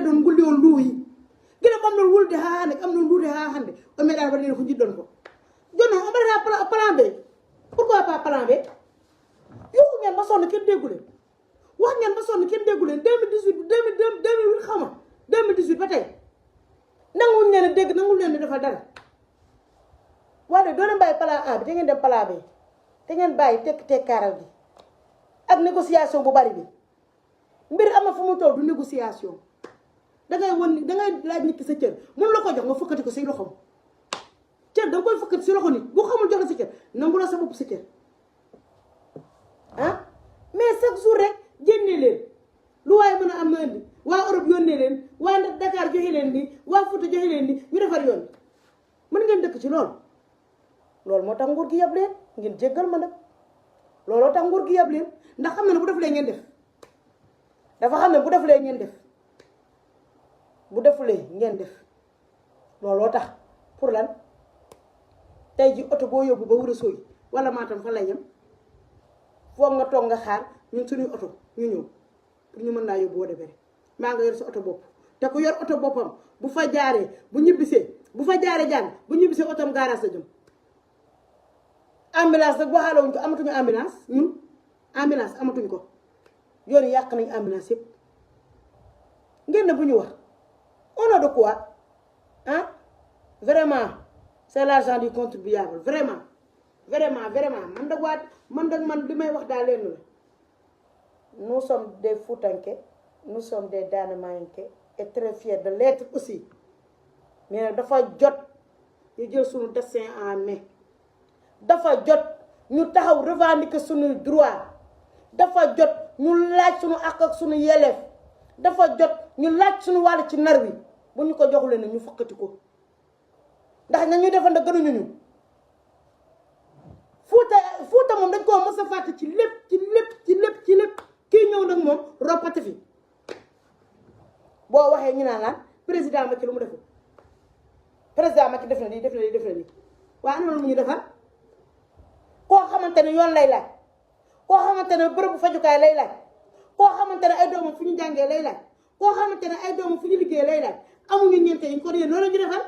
ɗon ngulli on luuyi gila ko am ɗon wulde ha hande am ɗon luude ha hande o meeɗa waɗire ko jiɗɗon ko joni o mbaɗata plan B pourquoi pas plan B yow ngeen ba sonn kenn déggu leen wax ngeen ba sonn kenn déggu leen 2018 2008 xaw ma 2018 ba tey nanguwuñ leen a dégg nanguwuñ leen a defal dara waaye doo leen bàyyi plan A bi te ngeen dem plan B te ngeen bàyyi tekkaaral gi ak négociation bu bari bi mbir am na fu mu toll du négociation dangay won dangay laaj nit ki sa cër mun la ko jox nga fëkkati ko si loxoom cër danga koy fëkkati si loxo nit bu xamul jox la sa cër nangu la sa bopp sa cër ah mais chaque jour rek génne leen lu waaye mën a am na indi waa Europe yónnee leen waa Dakar joxe leen ni waa Fouta joxe leen ni ñu defar yoon mën ngeen dëkk ci loolu moo tax nguur gi yab leen ngeen jéggal ma nag looloo tax nguur gi yab leen ndax xam na ne bu defulee ngeen def dafa xam ne bu defulee ngeen def bu defulee ngeen def looloo tax pour lan tey ji oto boo yóbbu ba wura sooy wala Matam fa lay yem foog nga toog nga xaar ñun suñuy oto ñu ñëw pour ñu mën laa yóbbu wala bere maa nga yor sa oto bopp te ku yor oto boppam bu fa jaaree bu ñibbisee bu fa jaaree jàng bu ñibbisee otom garage la jëm ambulance nag waxaale wuñ ko amatuñu ambulance ñun ambulance amatuñ ko yoon yàq nañ ambulance yëpp ngeen ne bu ñu wax au nom de quoi ah vraiment c'est l'argent du contribuable vraiment man li may wax daal leen la nous sommes des Foutanké nous sommes des Danamanké et très fiers de l'être aussi mais nag dafa jot ñu jël suñu destin en main dafa jot ñu taxaw revendiquer suñuy droit dafa jot ñu laaj suñu àq ak suñu yelleef dafa jot ñu laaj suñu wàll ci nar wi bu ñu ko joxulee ne ñu fokkati ko ndax ña ñuy defal nag gënuñu ñu Fuuta moom dañ koo mos a fàtte ci lépp kii ñëw nag moom roppati fi boo waxee ñu naan laan président Macky lu mu deful président Macky def na lii waaye am na lu mu ñu defar koo xamante ne yoon lay laaj koo xamante ne bërëbu fajukaay lay laaj koo xamante ne ay doomam fu ñu jàngee lay laaj koo xamante ne ay doomam fu ñu liggéey lay laaj amuñu ñeente yi kon yéen loolu ñu defar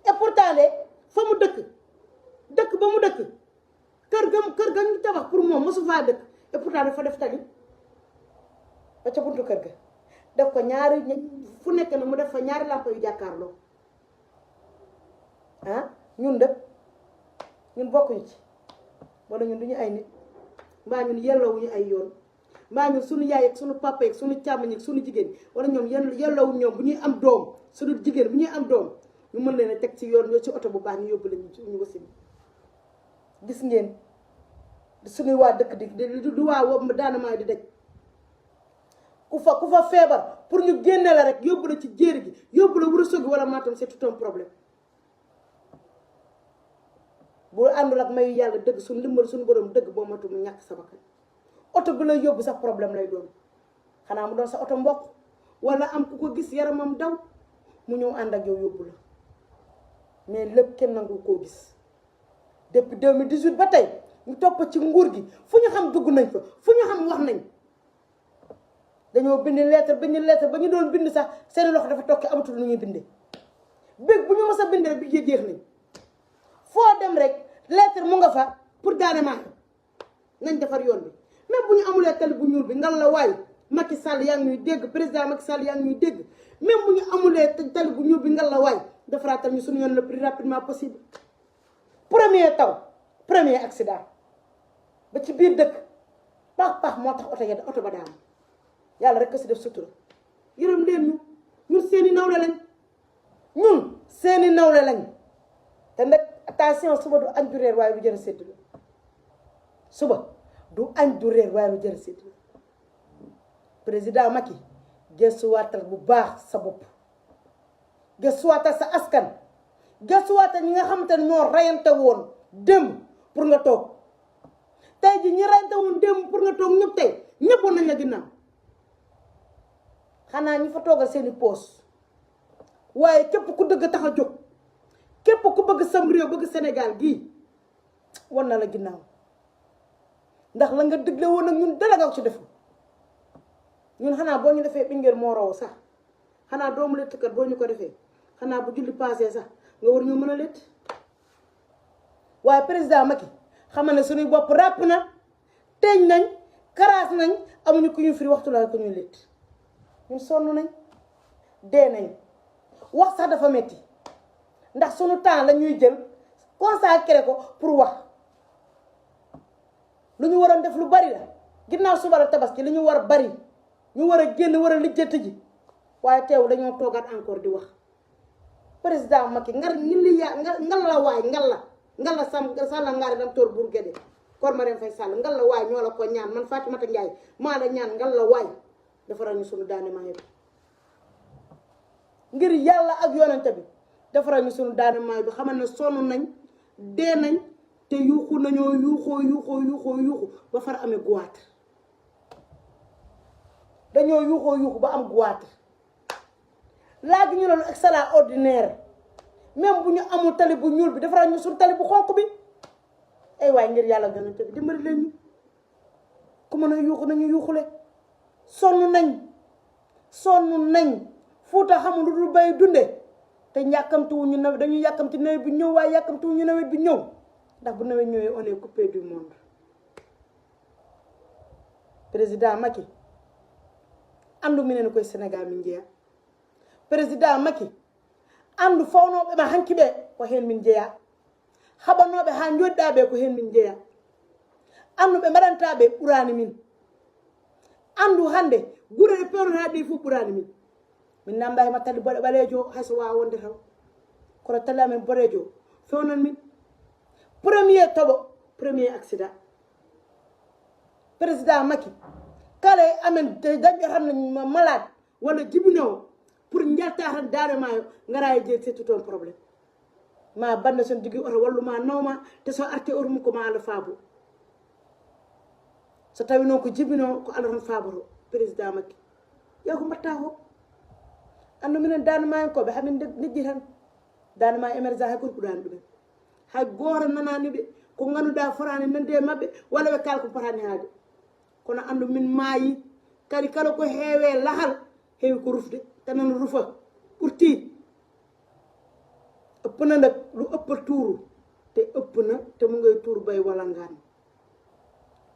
et pourtant de fa mu dëkk ba mu dëkk kër ga ñu tabax pour moom mosu faa dëkk et pourtant dafa def tali ba ca buntu kër ga def ko ñaari fu nekk na mu def fa ñaari lamp yu jàkkaarloo ah ñun dëkk ñun bokkuñu ci wala ñun duñu ay nit mbaa ñun yelloowuñu ay yoon mbaa ñun suñu yaay ak suñu papa ak suñu càmmiñ ak suñu jigéen wala ñoom yelloowuñu ñoom bu ñuy am doom suñu jigéen bu ñuy am doom ñu mën leen a teg ci yoon ñoo ci oto bu baax ñu yóbbu leen ñu wasin gis ngeen suñuy waa dëkk di waa woo daanamaay di daj ku fa feebar pour ñu génne la rek yóbbu la ci jéeri gi yóbbu la wura sogi wala Matam c'est tout un problème bu àndul ak mayu yàlla dëgg suñu ndimbal suñu borom dëgg boo matu mu ñàkk sa bakkan oto bi lay yóbbu sax problème lay doon xanaa mu doon sa oto mbokk wala am ku ko gis yaramam daw mu ñëw ànd ak yow yóbbu la mais lépp kenn nangu koo gis depuis 2018 ba tey ñu topp ci nguur gi fu ñu xam dugg nañ fa fu ñu xam wax nañ dañoo bind lettre ba ñu doon bind sax seen loxo dafa tokki amatul lu ñuy bindee bég bu ñu mës a bind rek bi jeex nañ foo dem rek lettre mu nga fa pour Danamanké nañ defar yoon bi même bu ñu amulee tali bu ñuul bi ngal la waay Macky Sall yaa ngi ñuy dégg président Macky Sall yaa ngi ñuy dégg même bu ñu amulee tali bu ñuul bi ngal la waay defaraatal ñu suñu yoon le plus rapidement possible premier taw premier accident ba ci biir dëkk pax moo tax oto ba daanu yàlla rek si def sutura yërëm leen ñun seeni nawle lañ te nag attention suba du añ du reer waaye lu jër a séddale suba du añ du reer waaye lu jër a séddale président Macky gëstuwaatal bu baax sa bopp gëstuwaatal sa askan gëstuwaatal ñi nga xamante ne ñoo rayante woon démb pour nga toog tey ji ñi rayante woon démb pour nga toog ñëpp tey ñëpp nañ la ginnaaw xanaa ñi fa toogal seeni poos waaye képp ku dëgg tax a jóg képp ku bëgg sam réew bëgg Sénégal gii war na la ginnaaw ndax la nga digle woon ak ñun dara nga ci defu ñun xanaa boo ñu defee Binguel moo raw sax xanaa doomu léttkat boo ñu ko defee xanaa bu julli passé sax nga war ñu mën a létt waaye président Macky xam ne suñuy bopp ràpp na teeñ nañ karaas nañ amuñu ku ñu firi waxtu la ko ñu létt ñun sonn nañ dee nañ wax sax dafa metti ndax suñu temps la ñuy jël consacré ko pour wax lu ñu waroon def lu bari la ginnaaw suba la tabaski li ñu war bari ñu war a génn war a lijjanti ji waaye teew dañoo toogaat encore di wax président Macky ngar ngili yaa ngal la waay ngal la sàlla ngaari dam toor buur géde kor ma dem fay sàll ngal la waay ñoo la ko ñaan man Fatimata Ndiaye maa la ñaan ngal la waay defaral ñu sunu daane maa bi ngir yàlla ak yonente bi defaral ñu sunu daane maa bi xamal ne sonn nañ dee nañ te yuuxu nañoo yuuxu ba far amee guwaat dañoo yuuxu ba am guwaat laaj ñu loolu extraordinaire même bu ñu amul tali bu ñuul bi defaral ñu suñu tali bu xonq bi ay waay ngir yàlla yonente bi dimbali leen ñu ku mën a yuuxu nañu yuuxule sonn nañ Fuuta xamul lu dul bay dunde te yàkkamtiwuñu nawet dañuy yàkkamti nawet bi ñëw waaye yàkkamtiwuñu nawet bi ñëw ndax bu nawet ñëwee on est coupé du monde président Macky andu minen koye Sénégal min jeeya président Macky andu fawnoɓe ma hankiɓe ko hen min jeeya haɓanoɓe ha joɗɗaɓe ko hen min jeeya andu ɓe mbaɗantaɓe ɓurani min andu hande guure ɗe pewnotaɗe ɗi fof ɓurani min namda hema tali boɗe ɓalejo hayso wawa wonde taw kono tali amen boɗejo fewnan min premier toɓo premier accident président Macky kala amen dañƴo tan malade walla jibinowo pour jalta tan daare mayo gara e jeeyi c'est tout un probléme ma bande son jogui oto walluma nawma te so arte oto mum ko ma Allah faabo so tawi noon ko jibinowo ko Allah tan faaboto président Macky yo ko mbatta ko andu minen dande ma en koɓe hamin nejji tan dande ma émergent hay goto ɓuurani ɗumen hay goto nanani ɓe ko ganduɗa forani nande e mabɓe walla ɓe kala ko potani haade kono andu min maayi kadi kala ko heewe lahal heewi ko rufde tanan rufa ɓurti ëpp na nag lu ëpp tuuru te ëpp na te mu ngay tuuru bay walangaan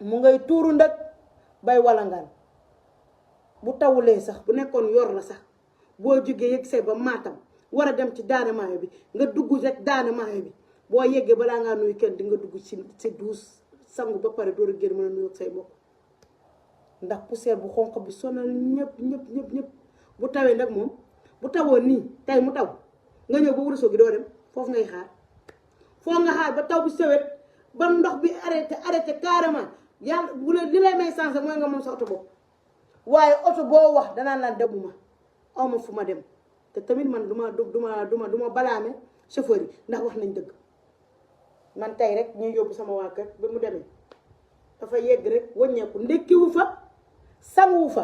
mu ngay tuuru ndag bay walangaan bu tawulee sax bu nekkoon yor la sax boo jógee yëg see ba Matam war a dem ci daane maayo bi nga dugg rek daane maayo bi boo yeggee balaa ngaa nuyu kenn di nga dugg ci duus sangu ba pare door a génn mën a nuyu ak say mbokk ndax poussière bu xonq bi sonal ñëpp bu tawee nag moom bu tawoon nii tey mu taw nga ñëw ba wurusoo gi doo dem foofu ngay xaar foo nga xaar ba taw bi sewet ba ndox bi arrêté carrément yàlla bu la li lay may changé mooy nga moom sa oto bopp waaye oto boo wax danaa naan demuma awma fu ma dem te tamit man duma balaame chauffeur yi ndax wax nañ dëgg man tey rek ñuy yóbbu sama waa kër ba mu demee dafa yegg rek wàññeeku ndekkiwu fa sanguwu fa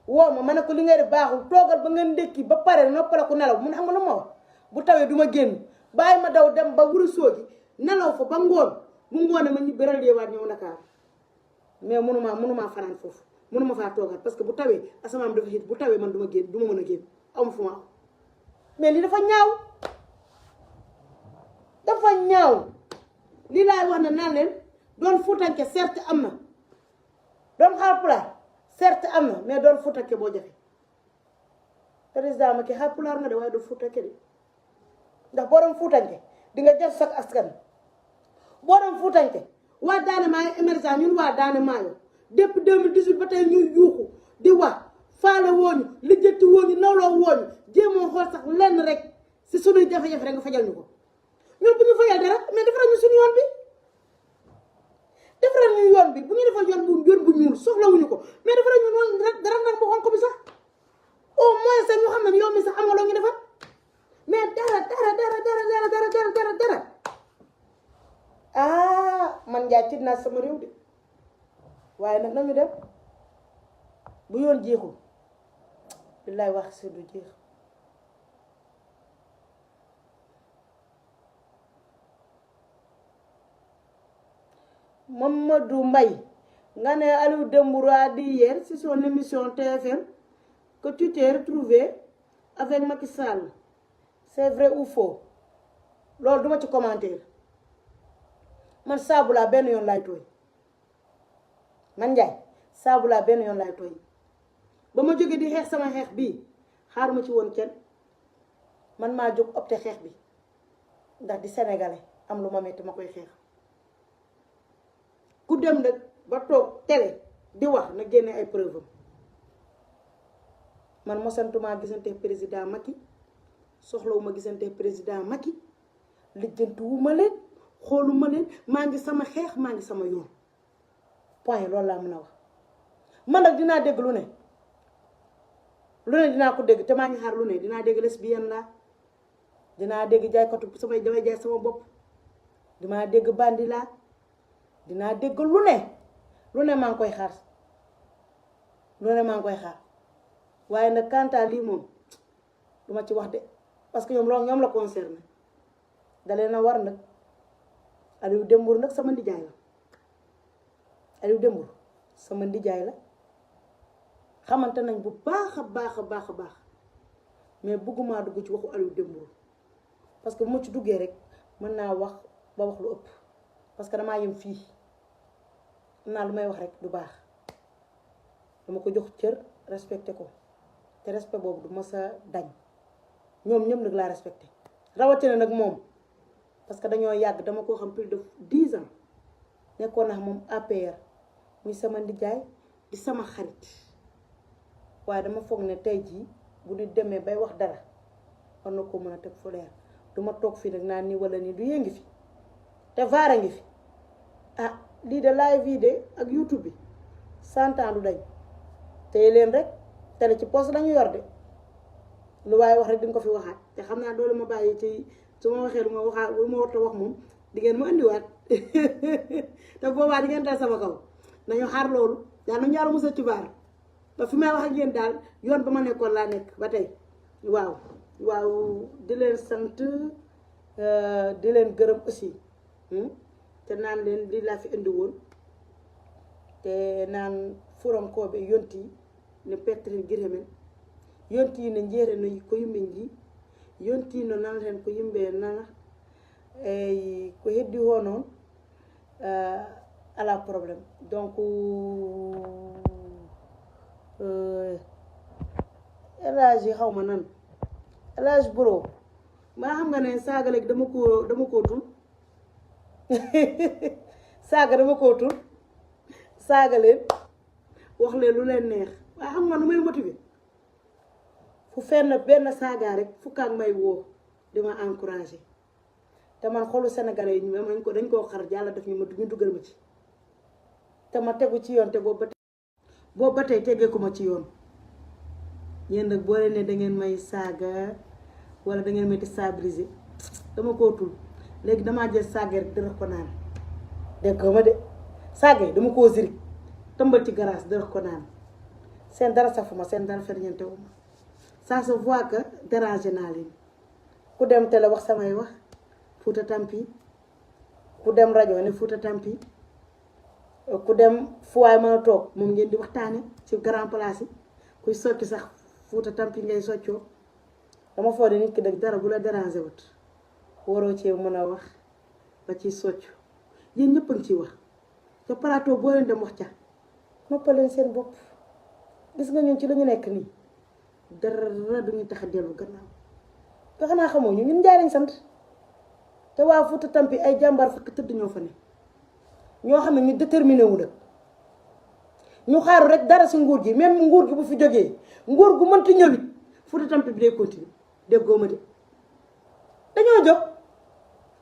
woo ma ne ko li ngay def baaxul toogal ba nga ndekki ba pare noppala ko nelaw mun xam nga lu ma wax bu tawee duma génn bàyyi ma daw dem ba wuru soogi nelaw fa ba ngoon bu ngoone ma ñibbi raliewaat ñëw Ndakaar mais mënumaa fanaan foofu mënuma faa toogaat parce que bu tawee asamaan dafa xiit bu tawee man duma génn duma mën a génn amu fu ma am mais li dafa ñaaw lii laay wax ne naan leen doon fuutanke certes am na doon Haalpulaar certes am na mais doon fuutanke boo jafe président Macky Haalpulaar nga de waaye doon fuutanke de ndax boo doon fuutanke di nga jar sak askan boo doon fuutanke waa daane maayo émergent ñun waa daane maayo depuis 2018 ba tey ñuy yuuxu di wax faale wooñu lijjanti wooñu nawloo wooñu jéemoo xool sax lenn rek si sunuy jafe-jafe rek nga fajal ñu ko ñun bu ñu fajal dara mais defaral ñu suñu yoon bi bu ñu defal yoon bu ñuul soxlawuñu ko mais defaral ñu noonu dara nag bu xonk bi sax au moins sax ñu xam ne yow mi sax am nga loo ñu defar mais dara ah man njaay tiit naa sama réew de waaye nag nañu dem bu yoon jeexul billaay wax si du jeex Mamadou Mbaye nga ne Aliou Dembourou a dit hier sur son émission TFM que tu t'es retrouvé avec Macky Sall c'est vrai ou faux loolu duma ci commentaire man saabu laa benn yoon laay tooy man Njaay saabu laa benn yoon laay tooy ba ma jógee di xeex sama xeex bii xaaruma ci woon kenn man maa jóg opté xeex bi ndax di sénégalais am lu ma metti ma koy xeex ku dem nag ba toog télé di wax na génne ay preuve man mosantuma gisante président Macky soxlawuma gisante président Macky lijjantiwuma leen xooluma leen maa ngi sama xeex maa ngi sama yoon point loolu laa mën a wax man nag dinaa dégg lu ne dinaa ko dégg te maa ngi xaar lu ne dinaa dégg lesbienne laa dinaa dégg jaaykatu samay damay jaay sama bopp dinaa dégg bandi laa dinaa dégg lu ne maa ngi koy xaar lu ne maa ngi koy xaar waaye nag kanta lii moom duma ci wax de parce que ñoom la concerné dalee na war nag Aliou Dembourou nag sama ndijaay la Aliou Dembourou sama ndijaay la xamante nañ bu baax a baax a baax a baax mais bëgguma dugg ci waxu Aliou Dembourou parce que bu ma ci duggee rek mën naa wax ba wax lu ëpp parce que damaa yem fii am naa lu may wax rek du baax dama ko jox cër respecté ko te respect boobu du ma sa dañ ñoom ñëpp nag laa respecté rawatina nag moom parce que dañoo yàgg dama koo xam plus de 10 ans nekkoon nax moom APR muy sama ndijaay di sama xarit waaye dama foog ne tey jii bu ñu demee bay wax dara war na ko mën a teg fu leer du ma toog fii nag naan nii wala nii du yëngi fi te vaara ngi fi ah lii de live yi de ak YouTube bi 100 ans du dañ tey leen rek tele ci poste lañu yor de lu waaye wax rek di nga ko fi waxaat te xam naa doolu ma bàyyi ci su ma waxee lu ma waxaat lu ma warta wax moom di ngeen ma indiwaat te boobaa di ngeen dal sama kaw nañu xaar loolu yaa nañu yàlla musa ci baar ba fi may wax ak yéen daal yoon ba ma nekkoon laa nekk ba tey waaw di leen sant di leen gërëm aussi te naan leen lii laa fi indi woon te naan furankoɓe yonti ne pettere guiremen yonti ne jeereno ko yimɓe jii yonti no nanaten ko yimɓe nana eyi ko heddi ho noon ala probléme donc elage xawma nan elage bro maa xam nga ne saaga léegi dama koo tul saaga dama koo tul saaga leen wax leen lu leen neex waaye xam nga nu may motiver fu fenn benn saaga rek fukkaak may woo di ma encourager te man xolu sénégalais yi ñu dañ koo xar yàlla def ñu dugal ma ci te ma tegu ci yoon te boobu ba tey teggeeku ma ci yoon yéen nag boo leen ne dangeen may saaga wala dangeen may déstabiliser dama koo tul léegi damaa jël saaga rek dërëx ko naan dégg ko ma de saaga yi dama koo zirik tëmbal ci garaas dërëx ko naan seen dara safuma seen dara ferñeentewuma ça se voit que dérangé naa leen ku dem télé wax samay wax Fouta Tampi ku dem rajo ne Fouta Tampi ku dem fu waay mën a toog moom ngeen di waxtaane ci grand place yi kuy soccu sax Fouta Tampi ngay soccoo dama foog ne nit ki dëgg dara bu la dérangé wut waroo cee mën a wax ba ciy soccu yéen ñëpp a ngi ciy wax te plateau boo leen dem wax ca noppaleen seen bopp gis nga ñun ci la ñu nekk nii dara duñu tax a dellu gannaaw te xanaa xamoo ñun Njaay lañ sant te waa Fouta Tampi ay jàmbaar fakk tëdd ñoo fa ne ñoo xam ne ñu déterminé wu nag ñu xaaru rek dara si nguur gi même nguur gi bu fi jógee nguur gu mënti ñëwit Fouta Tampi bi day continuer déggoo ma de dañoo jóg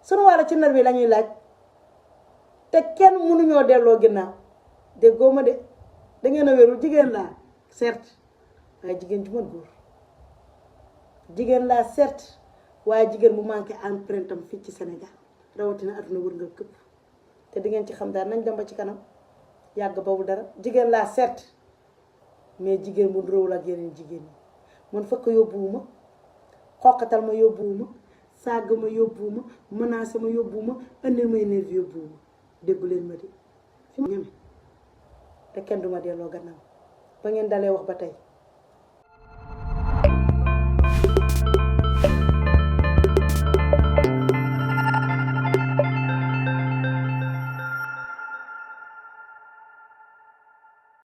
sunu wàll ci nar bi lañuy laaj te kenn mënuñoo delloo ginnaaw déggoo ma de dangeen a wérul jigéen laa certes waaye jigéen ju mën góor jigéen laa certes waaye jigéen bu manqué empreinte am fii ci Sénégal rawatina àdduna wërngal këpp te di ngeen ci xam daal nañ dem ba ci kanam yàgg boobu dara jigéen laa certes mais jigéen bu réewul ak yeneen jigéen ñi man fekk yóbbuwuma xoqatal ma yóbbuwuma sàgg ma yóbbuwuma menacé ma yóbbuwuma indil may nervi yóbbuwuma déggu leen ma de fi ma ñeme te kenn duma delloo gannaaw ba ngeen dalee wax ba tey